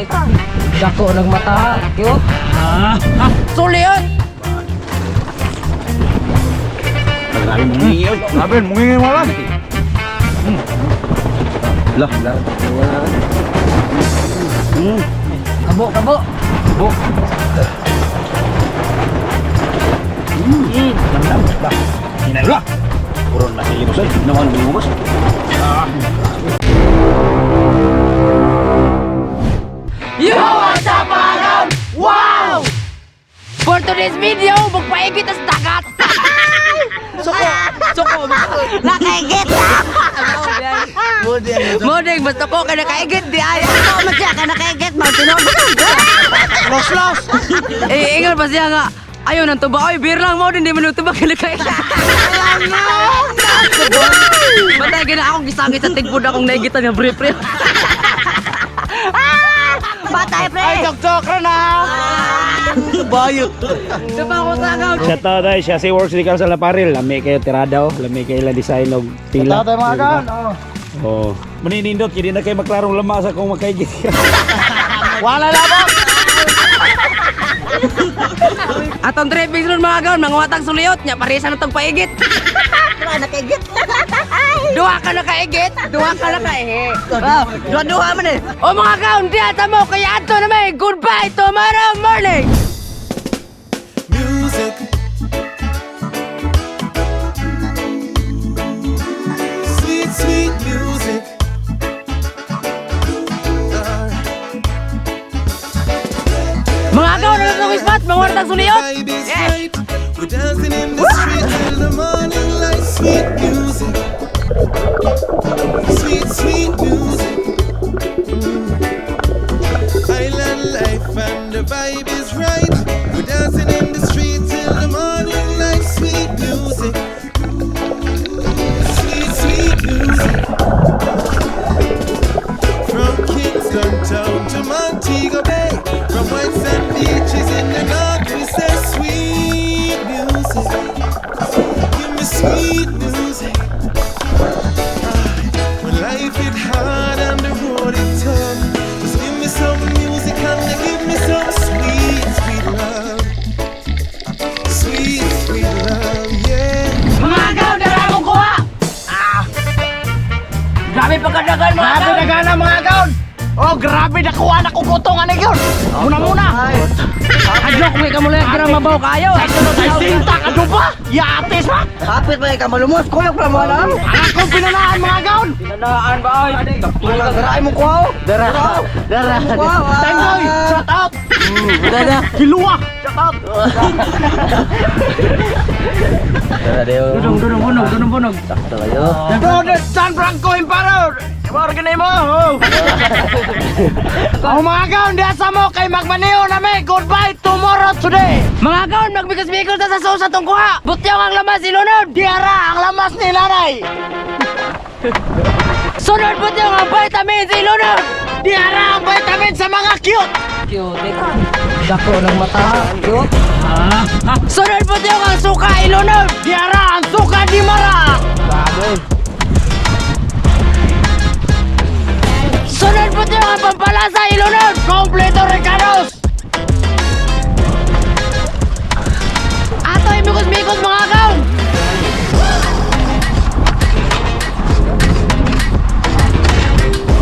Cute ka. Dako ng mata. Cute. Suliot! Grabe mungingi oy. Grabe, mungingi mo lang. Lah, lah. Kabo, kabo. Bo. Lamdam ba. Hinay lah. Puron na sili boss. Naman mo boss. Yo! What's up, mga kaon? Wow! For today's video, magpaigit as dagat! Suko! Suko! Nakaigit! Modeng, basta ko ka nakaigit di ay. Ikaw man siya ka nakaigit, magtinog. Los, los. Eh, ingon pa siya nga. Ayaw nang tuba. Oy, beer lang mo din, di man nang tuba ka nakaigit. Matay gina akong gisangit sa tigpod akong naigitan nga pre pre. Batay, pre! Ay, doktor ka na. Bayo. Tuba ko sa akaw. Shout out ay siya si Works di sa Laparil. Lami kayo tirada oh. Lami kayo ila design og tila. Shout out mga kaon. Oh. Oh. Maninindot kini na kay maklarong lama sa kung makaigit. Wala na ba? Atong tripping ron mga kaon, mga watang suliyot nya parisa na tong paigit. Pre, nakaigit. Duha ka nakaigit, duha ka nakaihi. Dua-dua man eh. O mga kaon, di ata mo kaya ato na may goodbye tomorrow morning. Music. Sweet, sweet music. Mga kaon, ano itong spot? Mga watang suliyot. Vibe is right. We're dancing in the street till the morning light. Sweet music. Sweet, sweet music. Island life and the vibe is right. We're dancing in the street till the morning light. Sweet music. Sweet, sweet music. From Kingston Town to Montego Bay, from white sand beaches in the north, we say sweet music. Give me sweet music. Ah, when life it hard and the road it tough, just give me some music and give me some sweet, sweet love. Sweet, sweet love, yeah. Mga kaon, dara akong kuha. Ah. Grabe pagkadagan mga Grabe kaon. na gana mga kaon. Oh, grabe na kuha na kugutong ani gyud. Muna muna. Adlok may kamulayag dira mabaw kayo. Ay, sinta ka do ba? Yatis ba? Kapit ba ka malumos? Kuyog ra mo alam. Akong pinanaan mga kaon. Pinanaan ba ay? Dara mo kuha. Dara. Dara. Tenggoy, shout out. Dara. Kiluwa, shout out. Dunong dunong bunog, dunong bunog. Brother San Franco Imparo. Morgan mo. Oh. Ang mga kaon, di asa mo kay magmaniho na may. Goodbye tomorrow today. Mga kaon, magbigos-bigos na sa sauce atong kuha. Butyong ang lamas ilunod. Diara ang lamas ni nanay. Sunod butyong ang vitamins ilunod. Diara ang vitamin sa mga cute. Cute ka. Dako ng mata. Cute. Sunod butyong ang suka ilunod. Diara ang suka di mara. Sunod butyong ang pampalasa ilunod. Kompleto recados. Ato imigos-migos mga kaon.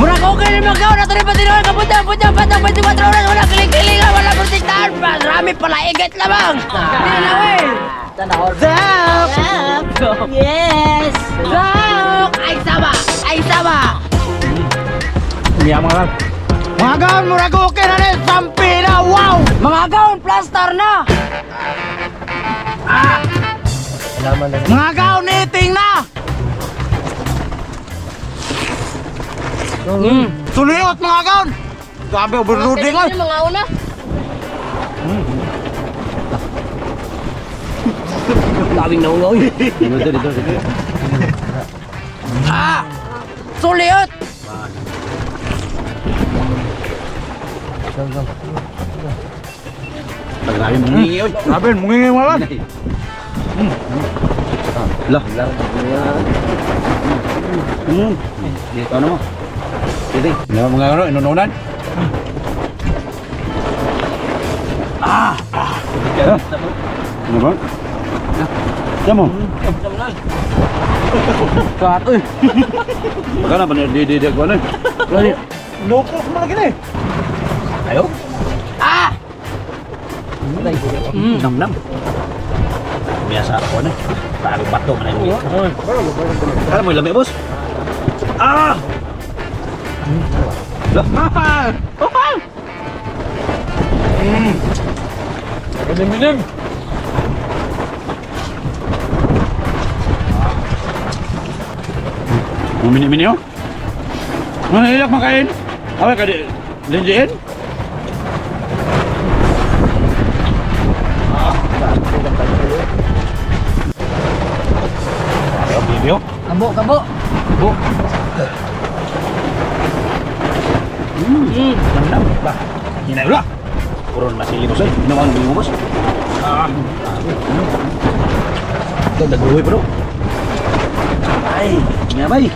Murag okay na mga kaon. Ato rin pa tinuhan. Kapunta, punta, patang 24 oras. Wala kiling-kilingan. Wala protektahan. Marami pala igit lamang. Hindi na eh. Zap. Yes. Zok! Ay sama! Ay sama! Umiya mga kaon. Mga kaon, murag okay na ni. Sampi na, wow. Mga kaon, plaster na! Mga kaon, eating na. Suliyot mga kaon. Grabe, overloading oy. Mga una. Dito dito dito. Ah! Suliot! Grabe mungingi oy. Grabe, mungingi mo lang. Lah, lah. Dito ano mo? Dito. Ano mga ano inununan? Ano ba? Tama. Kat, uy. Baka na ba di di di ko ano? Lani. Loko ko man gini. Ayo. Ah! Nam nam. Biasa ako na. Bago bato man ang. Kala mo lami, boss? Ah! Lah. Minim. Mini-mini oh. Mana ilak makain? Awe ka di lindiin? Ayo, bibi oh. Kabo, kabo. Bo. Nam nam. Bah. Hinay ula. Puron masili boss eh. Inom ang mo boss. Ah. Ito daguhoy bro. Ay, ngabay.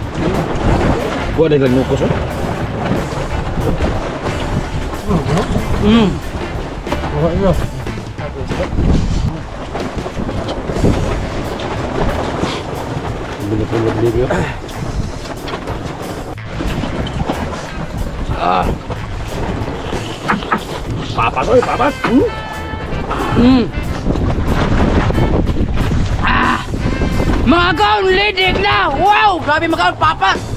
Gua ada lang nukos oh. Bili bili bili. Ah. Papas oi, papas. Ah! Mga kaon, lidig na! Wow! Grabe mga kaon, papas!